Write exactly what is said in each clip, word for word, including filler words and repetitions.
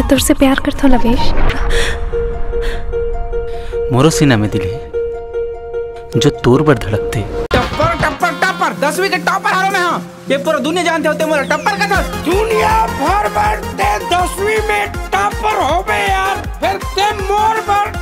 तोर से प्यार करथों लवेश। मोरो सीना में दिल हे जो तोर बर धड़कथे। टप्पर टप्पर टप्पर, दसवीं के टॉपर हरो मैं। हाँ, ये पूरा दुनिया जानथे होथे मोला टप्पर कथस। दुनिया भर बर ते दसवीं में टॉपर होबे यार, फेर ते मोर बर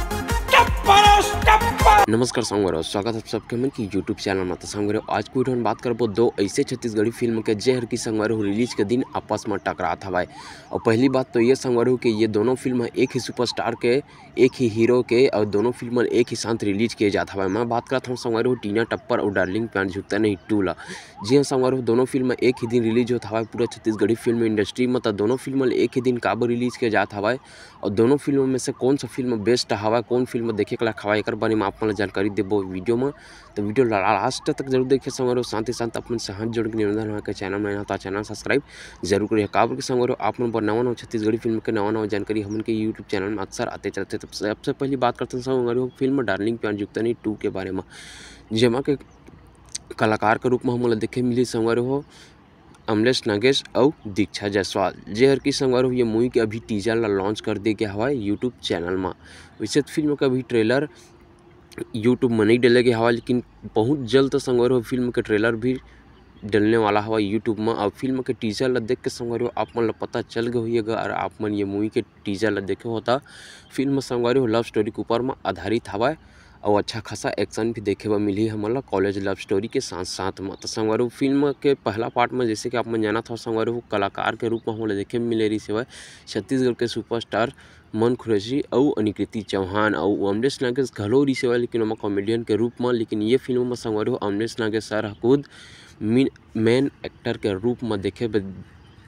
टप्पर अस टप्पर। नमस्कार संगवारी हो, स्वागत हे आप सबके मन की YouTube चैनल में। तो संगवारी हो, आज के वीडियो में बात करबो दो ऐसे छत्तीसगढ़ी फिल्म के, जेहर की संगवारी हो रिलीज के दिन आपस में टकरात हवय। और पहली बात तो ये संगवारी हो कि ये दोनों फिल्म एक ही सुपरस्टार के, एक ही हीरो के, और दोनों फिल्म एक ही साथ रिलीज किए जात हवय। मैं बात करत हूँ संगवारी हो टीना टप्पर और डार्लिंग प्यार झुकता नहीं टू ला। जी हाँ संगवारी हो, दोनों फिल्म एक ही दिन रिलीज होत हवय पूरा छत्तीसगढ़ी फिल्म इंडस्ट्री में। तो दोनों फिल्म एक ही दिन काबर रिलीज किए जात हवय और दोनों फिल्म में से कौन सा फिल्म बेस्ट हवय, कौन फिल्म देखे के लायक हवय, एकर बारे में आप मन ला जानकारी देबो वीडियो में। तो वीडियो ला लास्ट तक जरूर देखिए संगवारी हो। साथ ही साथ अपन से हाथ जोड़ के निवेदन है कि चैनल में नया हो तो चैनल सब्सक्राइब जरूर करिए। काबर के संगवारी हो, आप मन बर नवा नवा छत्तीसगढ़ी फिल्म के नवा नवा जानकारी हमन के YouTube चैनल में अक्सर आते चलते। तो सबसे पहली बात करते हैं संगवारी हो फिल्म डार्लिंग प्यार झुकता नहीं टू के बारे में, जेमा के कलाकार के रूप में हमन ला देखे मिली संगवारी हो अमलेश नागेश अउ दीक्षा जायसवाल, जेहर की संगवारी हो ये मूवी के अभी टीजर ला लॉन्च कर दे गया हवय YouTube चैनल में। वैसे तो फिल्म का अभी ट्रेलर YouTube में नहीं डले गया हवय, लेकिन बहुत जल्द तो संगवारी हो फिल्म के ट्रेलर भी डलने वाला हवय YouTube में। अब फिल्म के टीजर ला देख के संगवारी हो आप मन ला पता चल गया होही, अगर आप मन ये मूवी के टीजर ला देखे हो तो फिल्म संगवारी हो लव स्टोरी के ऊपर में आधारित हवय। अउ अच्छा खासा एक्शन भी देखे बर मिलही हमन ला कॉलेज लव स्टोरी के साथ साथ में। तो संगवारी हो फिल्म के पहला पार्ट में जैसे कि आप मन जानत हो संगवारी हो कलाकार के रूप में हमन ला देखे मिले रहिस हवय छत्तीसगढ़ के सुपरस्टार मन खुरैशी अउ अनिकृति चौहान अउ अमलेश नागेश घलो रहिस हवय, लेकिन ओमा कॉमेडियन के रूप में। लेकिन ये फिल्म में संगवारी हो अमलेश नागेश सर ह खुद मेन एक्टर के रूप में देखे बर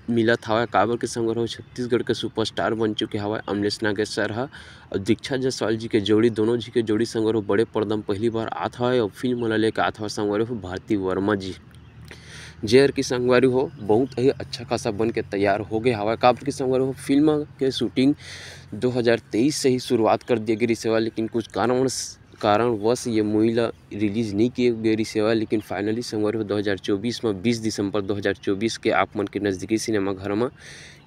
मिलत हवय, काबर के संगवारी हो छत्तीसगढ़ के सुपरस्टार बन चुके हवय अमलेश नागेश सर ह। अउ दीक्षा जायसवाल जी के जोड़ी, दोनों जी के जोड़ी संगवारी हो बड़े पर्दा में पहली बार आत हवय अउ फिल्म ला लेके आत हवय संगवारी हो भारती वर्मा जी, जेहर की संगवारी हो बहुत ही अच्छा खासा बन के तैयार हो गए हवय, काबर की संगवारी हो फिल्म के शूटिंग दो हज़ार तेईस से ही शुरुआत कर दिए गए रिहिस हवय, लेकिन कुछ कारणवश कारणवश ये मूवी ला रिलीज नहीं किए गए रिहिस हवय। लेकिन फाइनली संगवारी हो दो हज़ार चौबीस में बीस दिसंबर दो हज़ार चौबीस के आप मन के नजदीकी सिनेमा घर में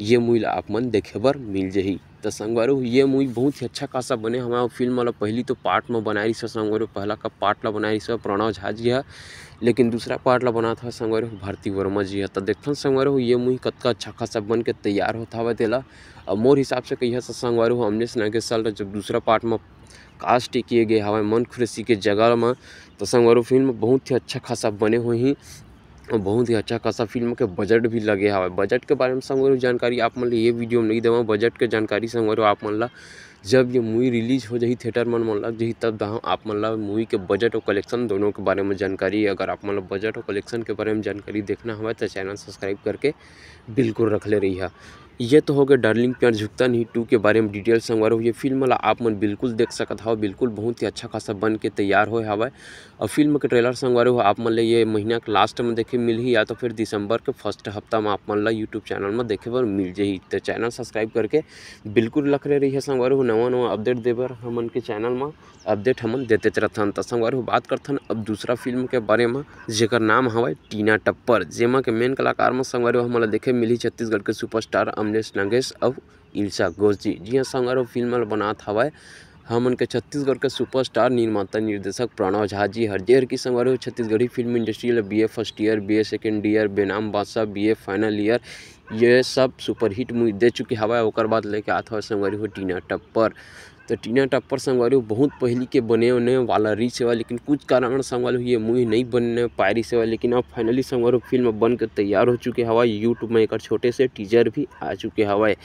ये मूवी ला आप मन देखे बर मिल जही। तो संगवारी हो ये मूवी बहुत ही अच्छा खासा बने हवय। फिल्म ला पहली तो पार्ट में बनाए रिहिस हवय संगवारी हो, पहला का पार्ट ला बनाए रिहिस हवय प्रणव झा जी ह, लेकिन दूसरा पार्ट ला बनात हवय संगवारी हो भारती वर्मा जी ह। तो देखथन संगवारी हो ये मूवी कतका अच्छा खासा बन के तैयार होत हवय तेला। अब मोर हिसाब से कहिया से संगवारी हो अमलेश नागेश सर ला जब दूसरा पार्ट में कास्ट किए गए हवय मन खुरैशी के जगह म, तो संगवारी हो फिल्म बहुत ही अच्छा खासा बने होही। बहुत ही अच्छा खासा फिल्म के बजट भी लगे हवय। बजट के बारे में संगवारी हो जानकारी आप मन ल ये वीडियो में नहीं देवं, बजट के जानकारी संगवारी हो आप मन ल जब ये मूवी रिलीज हो जाही, थिएटर मन में लग जाही, तब दहा आप मन ल मूवी के बजट और कलेक्शन दोनों के बारे में जानकारी। अगर आप मन ल बजट और कलेक्शन के बारे में जानकारी देखना हवय तो चैनल सब्सक्राइब करके बिल्कुल रख ले रहिहा। ये तो हो गए डार्लिंग प्यार झुकता नहीं टू के बारे में डिटेल संगवारी हो। ये फिल्म ला आप मन बिल्कुल देख सकत हव, बिल्कुल बहुत ही अच्छा खासा बन के तैयार होए हवय। और फिल्म के ट्रेलर संगवारी हो आप मन ले ये महीना के लास्ट में देखे मिलही या तो फिर दिसंबर के फर्स्ट हफ्ता में आप मन ला YouTube चैनल में देखे बर मिल जाही। तो चैनल सब्सक्राइब करके बिल्कुल लखरे रहिए संगवारी हो, नवा नवा अपडेट दे बर हमन के चैनल में अपडेट हमन देते रहथन। त संगवारी हो बात करथन अब दूसरा फिल्म के बारे में, जेकर नाम हवय टीना टप्पर, जेमा के मेन कलाकार में संगवारी हो हमन ला देखे मिलही छत्तीसगढ़ के सुपरस्टार अमलेश नागेश अउ इल्सा घोष जी। जी हाँ संगवारी हो, फिल्म ला बनात हवय हमन के छत्तीसगढ़ के सुपरस्टार निर्माता निर्देशक प्रणव झा जी हर, जेहर की संगवारी हो छत्तीसगढ़ी फिल्म इंडस्ट्री ला BA first year, BA second year, Benaam Badshah, BA final year, ये सब सुपरहिट मूवी दे चुके हवय। ओकर बाद लेके आत हवय संगवारी हो टीना टप्पर। तो टीना टप्पर संगवारी हो बहुत पहिली के बने होने वाला रहिस हवय, लेकिन कुछ कारण संगवारी हो ये मूवी नहीं बन पाए रहिस हवय। लेकिन अब फाइनली संगवारी हो फिल्म बन के तैयार हो चुके हवय। YouTube में एकर छोटे से टीजर भी आ चुके हवय।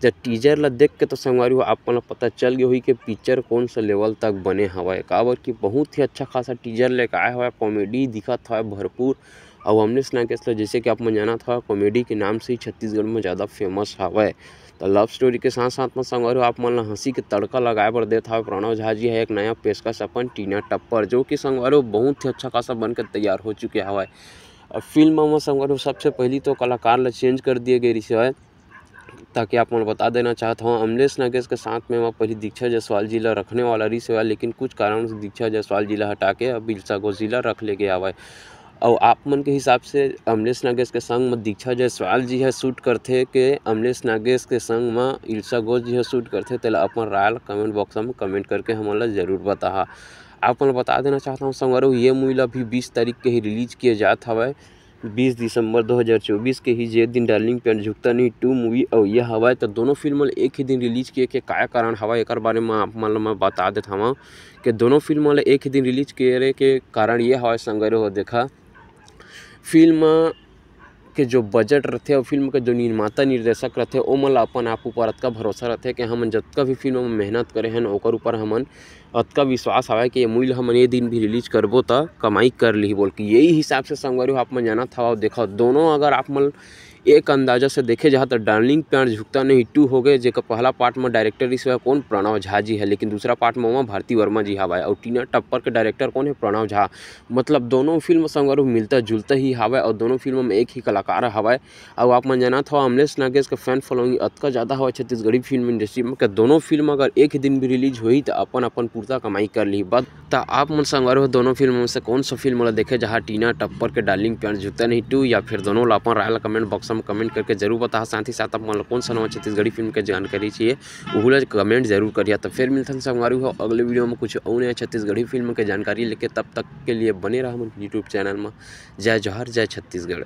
जब टीजर ला देख के तो संगवारी हो आप मन ला पता चल गए होही कि पिक्चर कौन सा लेवल तक बने हवय, काबर कि बहुत ही अच्छा खासा टीजर लेके आए हवय। कॉमेडी दिखत हवय भरपूर, अउ अमलेश नागेश ला जैसे कि आप मन जानत हव कॉमेडी के नाम से ही छत्तीसगढ़ में ज़्यादा फेमस हवय। त लव स्टोरी के साथ साथ में संगवारी हो आप मन ला हंसी के तड़का लगाए बर देत हवय प्रणव झा जी ह एक नया पेशकश अपन टीना टप्पर, जो कि संगवारी हो बहुत ही अच्छा खासा बन के तैयार हो चुके हवय। अब फिल्म में संगवारी हो सबसे पहली तो कलाकार ला चेंज कर दिए गए रिहिस हवय, ताकि आप मन बता देना चाहत हव अमलेश नागेश के साथ में वहाँ पहली दीक्षा जायसवाल जी ला रखने वाला रिहिस हवय, लेकिन कुछ कारण से दीक्षा जायसवाल जी ला हटा के अब इल्सा घोष जी ला रख ले गए हवय। अउ आप मन के हिसाब से अमलेश नागेश के संग म दीक्षा जायसवाल जी ह शूट करथे के अमलेश नागेश के संग म इल्सा घोष जी ह शूट करथे, तेला अपन राय ल कमेंट बॉक्स म कमेंट करके हमन ल जरूर बताहा। आप मन ल बता देना चाहत हूँ संगवारी हो, ये मूवी ल अभी बीस तारीख के ही रिलीज किए जात हवय, बीस दिसंबर दो हज़ार चौबीस के ही, जे दिन डार्लिंग प्यार झुकता नहीं टू मूवी अउ ये हवय। तो दोनों फिल्म ल एक ही दिन रिलीज किए के का कारण हवय, एकर बारे म आप मन ल मैं बता देत हवं कि दोनों फिल्म ल एक ही दिन रिलीज करे के कारण ये हवय संगवारी हो, देखा, फिल्म के जो बजट रथे अउ फिल्म के जो निर्माता निर्देशक रथे, ओमन ल अपन आप ऊपर अतका भरोसा रथे कि हमन जतका भी फिल्म में मेहनत करे हन, ओकर ऊपर हमन अतका विश्वास हवय कि ये मूवी ल हमन ये दिन भी रिलीज करबो, त कमाई कर लिही बोल के। यही हिसाब से संगवारी हो, आप मन जानत हवव, देखो, दोनों अगर आप मन एक अंदाजा से देखे जाए तो डार्लिंग प्यार झुकता नहीं टू हो गए, जेकर पहला पार्ट में डायरेक्टर इस समय कौन, प्रणव झा जी है, लेकिन दूसरा पार्ट में ओमा भारती वर्मा जी हवय, और टीना टप्पर के डायरेक्टर कौन है, प्रणव झा। मतलब दोनों फिल्म संगवारी हो मिलता जुलता ही हवय और दोनों फिल्म में एक ही कलाकार हवय। और आप मन जानत हो, अमलेश नागेश के फैन फॉलोइंग अतका ज़्यादा हवय छत्तीसगढ़ी फिल्म इंडस्ट्री में कि दोनों फिल्म अगर एक ही दिन भी रिलीज होही तो अपन अपन पुरता कमाई कर ली। बस, त आप मन संगवारी हो दोनों फिल्म में से कौन सा फिल्म ला देखे जहाँ टीना टप्पर के डार्लिंग प्यार झुकता नहीं टू, या फिर दोनों ला अपन राय ला कमेंट बॉक्स में कमेंट करके जरूर बताहा। साथ ही साथ आप मन ला कौन सा नवा छत्तीसगढ़ी फिल्म के जानकारी चाहिए, उहू ला कमेंट जरूर करिहा। तो फिर मिलथन संगवारी हो अगले वीडियो में कुछ और नया छत्तीसगढ़ी फिल्म के जानकारी लेके। तब तक के लिए बने रहा हमन यूट्यूब चैनल में। जय जोहार, जय छत्तीसगढ़।